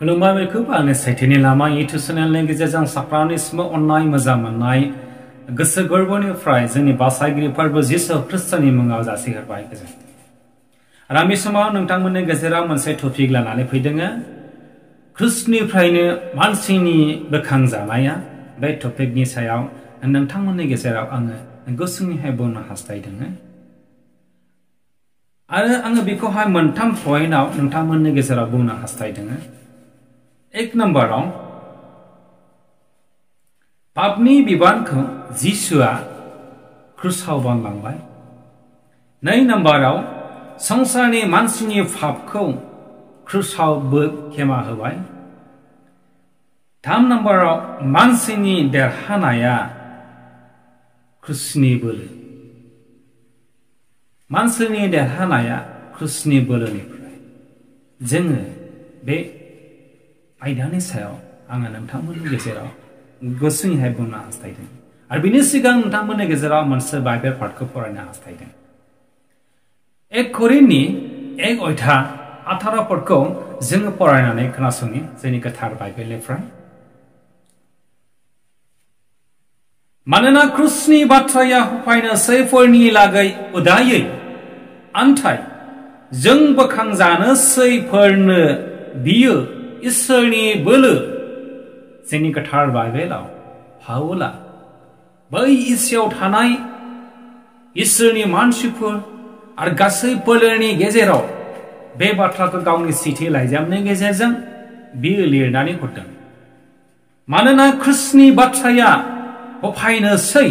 खुलुमबाय बेखौबो आंनि सैथोनि लामा इउटुब चेनेलनि गेजेरजों साफ्रोमनिसिमबो अननाय मोजां मोननाय गोसो गोरबोनिफ्राय जोंनि बासायगिरि फोरबो जिसु ख्रिस्टनि मुङाव जासिहरबाय गोजोन्थों। आरो आं बे समाव नोंथांमोननि गेजेराव मोनसे टपिक लानानै फैदों। ख्रिस्टनिफ्रायनो मानसिनि बोखांजानाया बे टपिकनि सायाव नोंथांमोननि गेजेराव आङो गुसुङैहाय बुंनो हास्थायदों। आरो आङो बेखौहाय मोनथाम पइन्टआव नोंथांमोननि गेजेराव बुंनो हास्थायदों। एक नम्बराव पापनि बिबानखौ जिसुआ क्रुसाव बानलांबाय। नै नम्बराव संसारनि मानसिनि पापखौ क्रुसाव खेमा होबाय। थाम नम्बराव मानसिनि देरहानाया क्रुसनि बोलो। मानसिनि देरहानाया क्रुसनि बोलोनिफ्राय जोङो बे आयदानि सायाव आङो नोंथांमोननि गेजेराव गुसुङैहाय बुंनो हास्थायदों। आरो बिनि सिगां नोंथांमोननि गेजेराव मोनसे बाइबेल पार्टखौ फरायनो हास्थायदों। 1 करिन्थनि 1:18 पदखौ जोङो फरायनानै खोनासङि जोंनि गोथार बाइबेलनिफ्राय। मानोना क्रुसनि बाथ्राया होफायनोसैफोरनि लागै उदायै, आन्थाय जों बोखांजानोसैफोरनो बियो इसोरनि बोलो। जोंनि गोथार बाइबेलाव पाउला बै एसियाव थानाय इसोरनि मानसिफोर आरो गासै फोलेरनि गेजेराव बे बाथ्राखौ गावनि सिथि लाइजामनि गेजेरजों बियो लिरनानै हरदों। मानोना ख्रिस्टनि बाथ्राया होफायनोसै,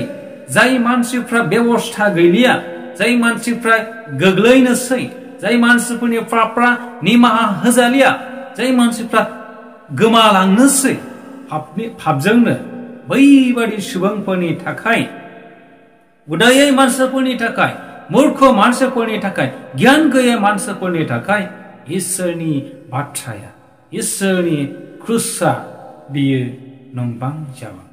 जाय मानसिफ्रा बेबस्था गैलिया, जाय मानसिफ्रा गोग्लैनोसै, जाय मानसिफोरनि पापफ्रा निमाहा होजालिया, जाय मानसिफ्रा गोमालांनोसै पापजोंनो, बैबादि सुबुंफोरनि थाखाय, उदायै मानसिफोरनि थाखाय, मूर्ख मानसिफोरनि थाखाय, गियान गैयै मानसिफोरनि थाखाय इसोरनि बाथ्राया, इसोरनि क्रुसआ बियो नंबां जाबां।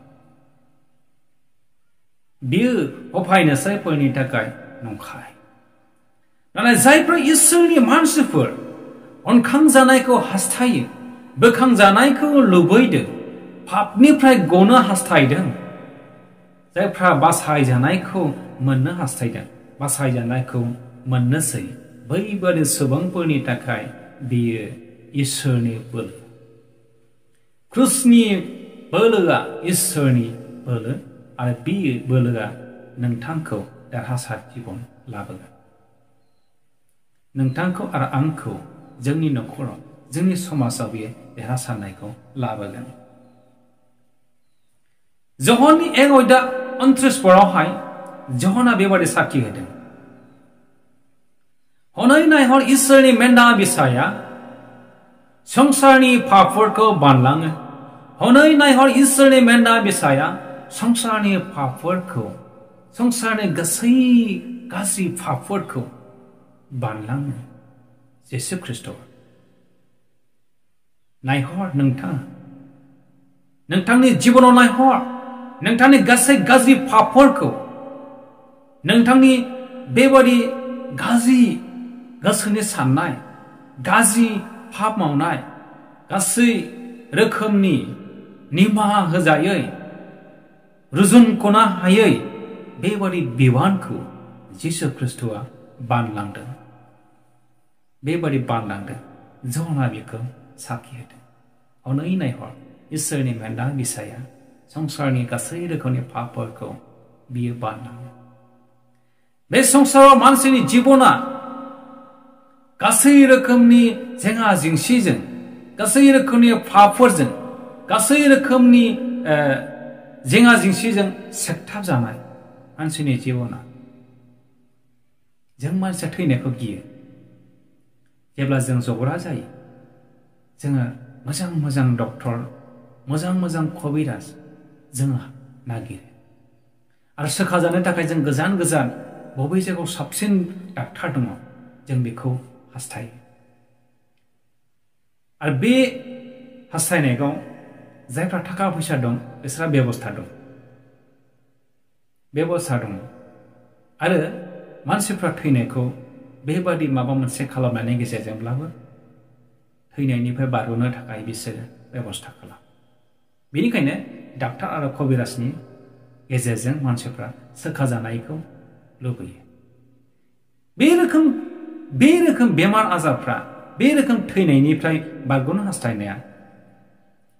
बियो होफायनोसैफोरनि थाखाय नंखाय। नाथाय जायफ्रा इसोरनि मानसिफोर अनखांजानायखौ हास्थायो, बोखांजानायखौ लुबैदों, पापनिफ्राय गनो हास्थायदों, जायफ्रा बासायजानायखौ मोननो हास्थायदों, बासायजानायखौ मोननोसै, बैबादि सुबुंफोरनि थाखाय बियो इसोरनि बोलो। क्रुसनि बोलोआ इसोरनि बोलो आरो बियो बोलोआ नोंथांखौ देरहासार जिबन लाबोगोन। नोंथांखौ आरो आंखौ जोंनि न'खराव, जोंनि समाजाव बियो देरहासारनायखौ लाबोगोन। जहननि 1:29 पदावहाय जहना बेबादि साखि होदों। हनै नायहर, इसोरनि मेन्दा बिसाया संसारनि पापफोरखौ बानलाङो। हनै नायहर, इसोरनि मेन्दा बिसाया संसारनि पापफोरखौ, संसारनि गासै गाज्रि पापफोरखौ बानलाङो जिसु ख्रिस्ट'। नायहर नोंथां, नोंथांनि जिबनाव नायहर, नोंथांनि गासै गाज्रि पापफोरखौ, नोंथांनि बेबादि गाज्रि गोसोनि साननाय, गाज्रि पाप मावनाय, गासै रोखोमनि निमाहा होजायै, रुजुनख'नो हायै बेबादि बिबानखौ जिसु ख्रिस्ट'आ बानलांदों। बेबादि बानलांदों। जहना बेखौ साखि होदों। हनै नायहर, इसोरनि मेन्दा बिसाया संसारनि गासै रोखोमनि पापफोरखौ बियो बानलाङो। बे संसाराव मानसिनि जिबना गासै रोखोमनि जेंना जेंसिजों, गासै रोखोमनि पापफोरजों, गासै रोखोमनि जेंना जेंसिजों सेक्थाब जानाय मानसिनि जिबना। जों मानसिया थैनायखौ गियो। जेब्ला जों जब्रा जायो, जोङो मोजां मोजां डक्टर, मोजां मोजां कबिराज जोङो नागिरो। आरो सोखाजानो थाखाय जों गोजान गोजान बबे जायगायाव साबसिन डाक्टार दङ, जों बेखौ हास्थायो। आरो बे हास्थायनायखौ जायफ्रा थाखा फैसा दं, बिसोरहा बेबस्था दं। बेबस्था दङ। आरो मानसिफ्रा थैनायखौ बेबादि माबा मोनसे खालामनायनि गेजेरजोंब्लाबो थैनायनिफ्राय बारग'नो थाखाय बिसोर बेबस्था खालामो बेनिखायनो डाक्टार आरो कबिराजनि गेजेरजों मानसिफ्रा सोखाजानायखौ लुबैयो बे रोखोम बेमार आजारफ्रा बे रोखोम थैनायनिफ्राय बारग'नो हास्थायनाया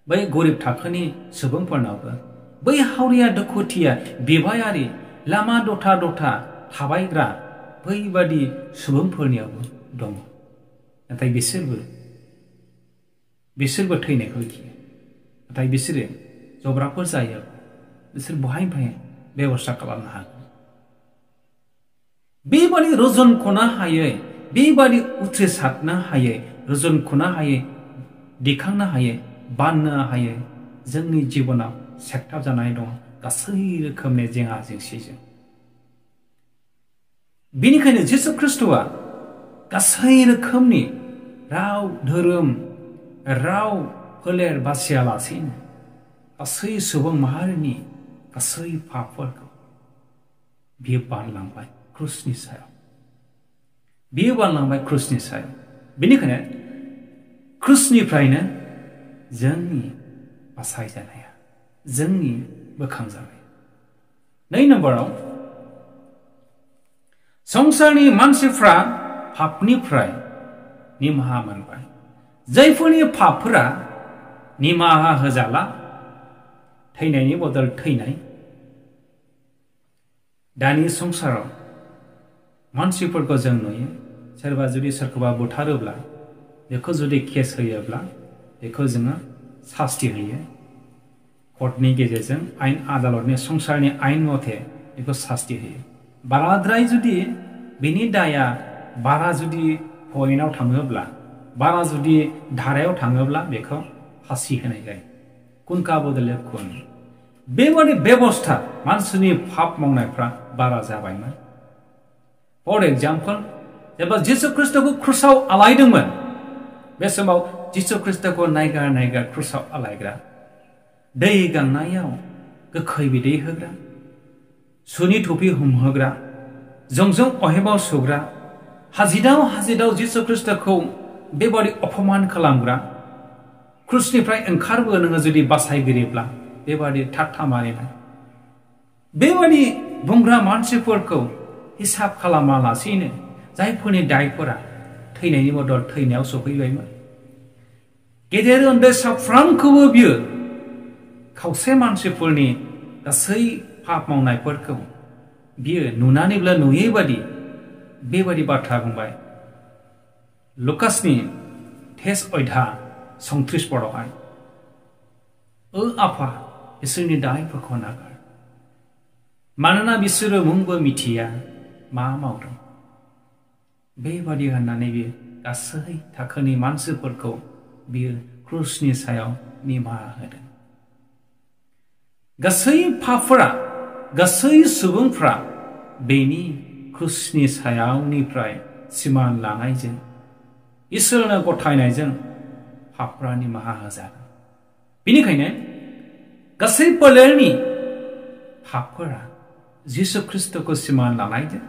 बै गरिब थाखोनि सुबुंफोरनावबो बै हावरिया दुखुथिया बिबायारि लामा दथा दथा थाबायग्रा बैबादि सुबुंफोरनियावबो दङ नाथाय बिसोरबो थैनायखौ गियो नाथाय बिसोरो जब्राफोर जायो बिसोर बहायनिफ्राय बेबस्था खालामनो हागोन बेबादि रुजुनख'नो हायै बेबादि उथ्रिसारनो हायै रुजुनख'नो हायै दिखांनो हायै बाननो हायै जोंनि जिबनाव सेक्टार जानाय दं गासै रोखोमनि जेंना जेंसिजों बेनिखायनो जिसु ख्रिस्ट'आ गासै रोखोमनि राव धोरोम राव फोलेर बासियालासेनो गासै सुबुं माहारिनि गासै पापफोरखौ बियो बानलांबाय क्रुसनि सायाव बेनिखायनो क्रुसनिफ्रायनो जोंनि बासायजानाया जोंनि बोखांजानाया 2 नम्बराव संसारनि मानसिफ्रा पापनिफ्राय निमाहा मोनबाय जायफोरनि पापफोरा निमाहा होजाला थैनायनि बदल थैनाय दानि संसाराव मानसिफोरखौ जों नुयो सोरबा जुदि सोरखौबा बुथारोब्ला बेखौ जुदि केस होयोब्ला बेखौ जोङो सास्ति होयो कर्टनि गेजेरजों आयेन आदालतनि संसारनि आयेन मथे बेखौ सास्ति होयो बाराद्राय जुदि बिनि दाया बारा जुदि पइन्टआव थाङोब्ला बारा जुदि धारायाव थाङोब्ला बेखौ फासि होनाय जायो कुनका बदले कुन बेबादि बेबस्था मानसिनि पाप मावनायफ्रा बारा जाबायमोन फर एग्जाम्पल जेब्ला जिसु ख्रिस्ट'खौ क्रुसाव आलायदोंमोन बे समाव जिसु ख्रिस्ट'खौ नायगार क्रुसाव आलायग्रा दै गांनायाव गोखै बिदै होग्रा सुनि थुफि हमहोग्रा जंजों अहेबाव सुग्रा हाजिदाव जिसु ख्रिस्ट'खौ बेबादि अपमान खालामग्रा क्रुसनिफ्राय ओंखारबो नोङो जुदि बासायगिरिब्ला बेबादि ठाट्टा मारिनाय बेबादि बुंग्रा मानसिफोरखौ हिसाब खालामालासेनो जायफोरनि दायफोरा थैनायनि बदल थैनायाव सफैबायमोन गेदेर उन्दै साफ्रोमखौबो बियो खावसे मानसिफोरनि गासै पाप मावनायफोरखौ बियो नुनानैब्ला नुयै बादि बेबादि बाथ्रा बुंबाय लुकासनि 33 पदआवहाय आफा बिसोरनि दायफोरखौ नागार मानोना बिसोरो मुंबो मिथिया मा मावदों बेबादि होननानै बियो गासै थाखोनि मानसिफोरखौ बियो क्रुसनि सायाव निमाहा होदों गासै पापफोरा गासै सुबुंफ्रा बेनि क्रुसनि सायावनिफ्राय सिमान लानायजों इसोरनो गथायनायजों पापफ्रा निमाहा होजादों बेनिखायनो गासै फोलेरनि पापफोरा जिसु ख्रिस्ट'खौ सिमान लानायजों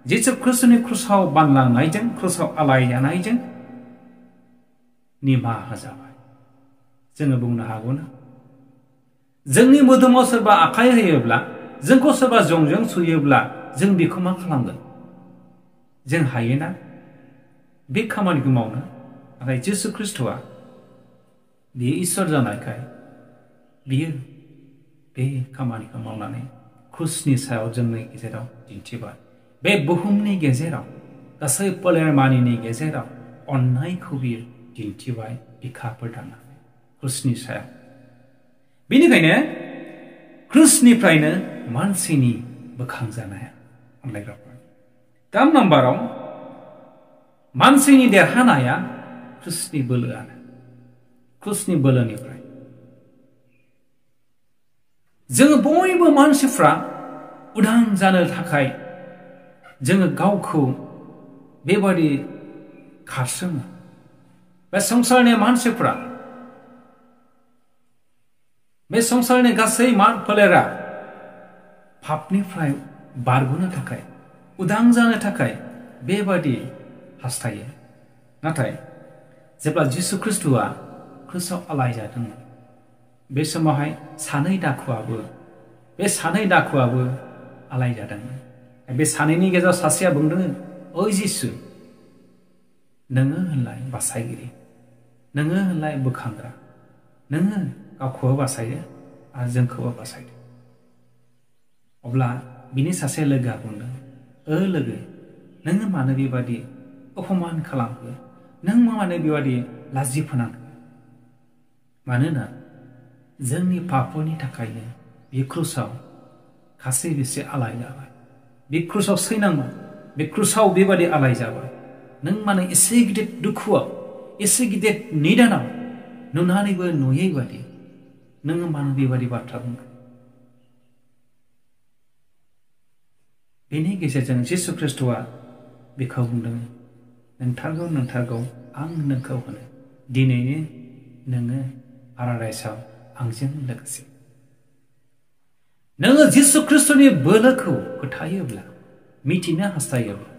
जिसु ख्रिस्ट'नि क्रुसाव बानलांनायजों क्रुसाव आलायजानायजों निमाहा होजाबाय जोङो बुंनो हागौना जोंनि मोदोमाव सोरबा आखाइ होयोब्ला जोंखौ सोरबा जंजों सुयोब्ला जों बेखौ मा खालामगोन जों हायोना बे खामानिखौ मावनो नाथाय जिसु ख्रिस्ट'आ बियो इसोर जानायखाय बियो बे खामानिखौ मावनानै क्रुसनि सायाव जोंनि गेजेराव दिन्थिबाय बे बुहुमनि गेजेराव गासै फोलेरमानिनि गेजेराव अननायखौ बियो दिन्थिबाय बिखाफोर दाननानै क्रुसनि सायाव बेनिखायनो क्रुसनिफ्रायनो मानसिनि बोखांजानाया अनलायग्राफोर 3 नम्बराव मानसिनि देरहानाया क्रुसनि बोलोआनो क्रुसनि बोलोनिफ्राय जोङो बयबो मानसिफ्रा उदां जानो थाखाय जोङो गावखौ बेबादि खारसोमो बे संसारनि मानसिफ्रा बे संसारनि गासै फोलेरा पापनिफ्राय बारग'नो थाखाय उदां जानो थाखाय बेबादि हास्थायो नाथाय जेब्ला जिसु ख्रिस्टआ क्रुसाव आलाय जादोंमोन बे समावहाय सानै दाखुआबो आलाय जादोंमोन बे सानैनि गेजेराव सासेया बुंदों ओइ जिसु नोङो होनलाय बासायगिरि नोङो होनलाय बोखांग्रा नोङो गावखौबो बासायदो आरो जोंखौबो बासायदो अब्ला बिनि सासे लोगोआ बुंदों लोगो नोङो मानो बेबादि अपमान खालामखो नों मानो बेबादि लाजि फोनांखो मानोना जोंनि पापफोरनि थाखायनो बे क्रुसाव खासै बेसे आलाय जाबाय बे क्रुसाव सैनांबाय बे क्रुसाव बेबादि आलाय जाबाय नों मानो एसे गिदिर दुखुआव एसे गिदिर निदानाव नुनानैबो नुयै बादि नोङो मानो बेबादि बाथ्रा बुंखो बेनि गेजेरजों जिसु ख्रिस्टआ बेखौ बुंदों नोंथारगौ आं नोंखौ होनो दिनैनो नोङो पाराडाइसआव आंजों लोगोसे नोङो जिसु ख्रिस्टनि बोलोखौ फोथायोब्ला मिथिनो हास्थायोब्ला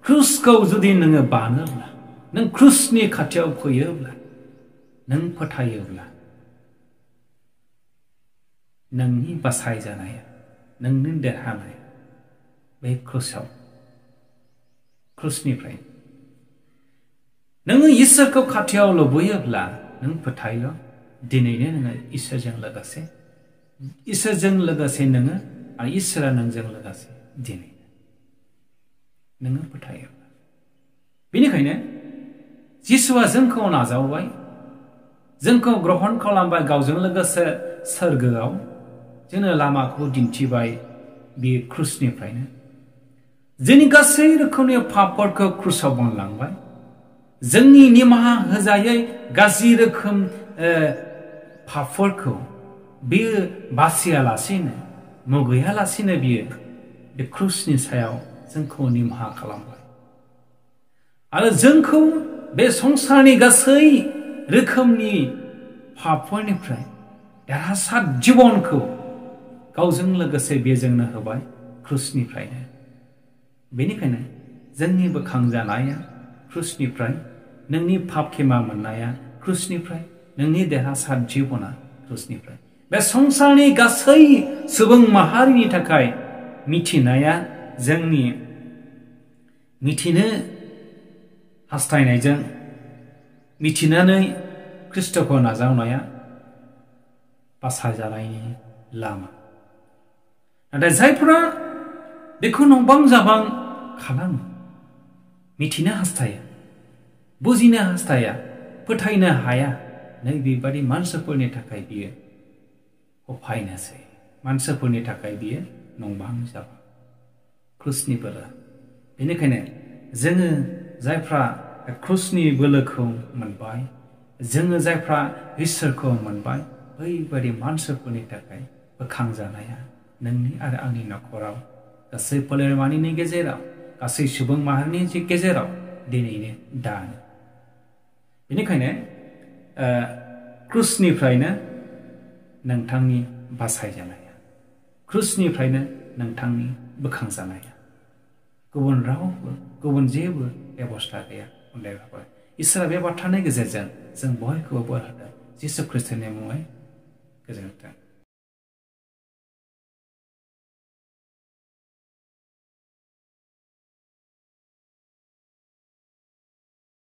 क्रुसखौ जुदि नोङो बानोब्ला नों क्रुसनि खाथियाव फैयोब्ला नों फोथायोब्ला नोंनि बासायजानाया नोंनि देरहानाया बे क्रुसनिफ्राय नोङो इसोरखौ खाथियाव लुबैयोब्ला नों फोथायल' दिनैनो नोङो इसोरजों लोगोसे नोङो आरो इसोरा नोंजों लोगोसे दिनै नोङो फोथायोब्ला बेनिखायनो जिसुआ जोंखौ नाजावबाय जोंखौ ग्रहण खालामबाय गावजों लोगोसे सोरगोआव जोंनो लामाखौ दिन्थिबाय बे क्रुसनिफ्रायनो जोंनि गासै रोखोमनि पापफोरखौ क्रुसाव बानलांबाय जोंनि निमाहा होजायै गाज्रि रोखोम पापफोरखौ बियो बासियालासेनो मुगैयालासेनो बियो बे क्रुसनि सायाव जोंखौ निमाहा खालामबाय आरो जोंखौ बे संसारनि गासै रोखोमनि पापफोरनिफ्राय देरहासार जिबनखौ गावजों लोगोसे बेजोंनो होबाय क्रुसनिफ्रायनो बेनिखायनो जोंनि बोखांजानाया क्रुसनिफ्राय नोंनि पाप खेमा मोननाया क्रुसनिफ्राय नोंनि देरहासार जिबना क्रुसनिफ्राय बे संसारनि गासै सुबुं माहारिनि थाखाय मिथिनाया जोंनि मिथिनो हास्थायनायजों मिथिनानै ख्रिस्टखौ नाजावनाया बासायजानायनि लामा नाथाय जायफोरा बेखौ नंबां जाबां खालामो मिथिनो हास्थाया बुजिनो हास्थाया फोथायनो हाया नैबेबादि मानसिफोरनि थाखाय बियो अफायनोसै मानसिफोरनि थाखाय बियो नंबां जाबां क्रुसनि बोलो बेनिखायनो जोङो जायफ्रा क्रुसनि बोलोखौ मोनबाय जोङो जायफ्रा इसोरखौ मोनबाय बैबादि मानसिफोरनि थाखाय बोखांजानाया नोंनि आरो आंनि न'खराव गासै फोलेरमानिनि गेजेराव गासै सुबुं माहारिनि गेजेराव दिनैनो दानो बेनिखायनो क्रुसनिफ्रायनो नोंथांनि बासायजानाया क्रुसनिफ्रायनो नोंथांनि बोखांजानाया गुबुन रावबो गुबुन जेबो बेबस्था गैया उन्दैफोर इसोरा बे बाथ्रानि गेजेरजों जों बयखौबो बोर होदों जिसु ख्रिस्टनि मुङै गोजोन्थों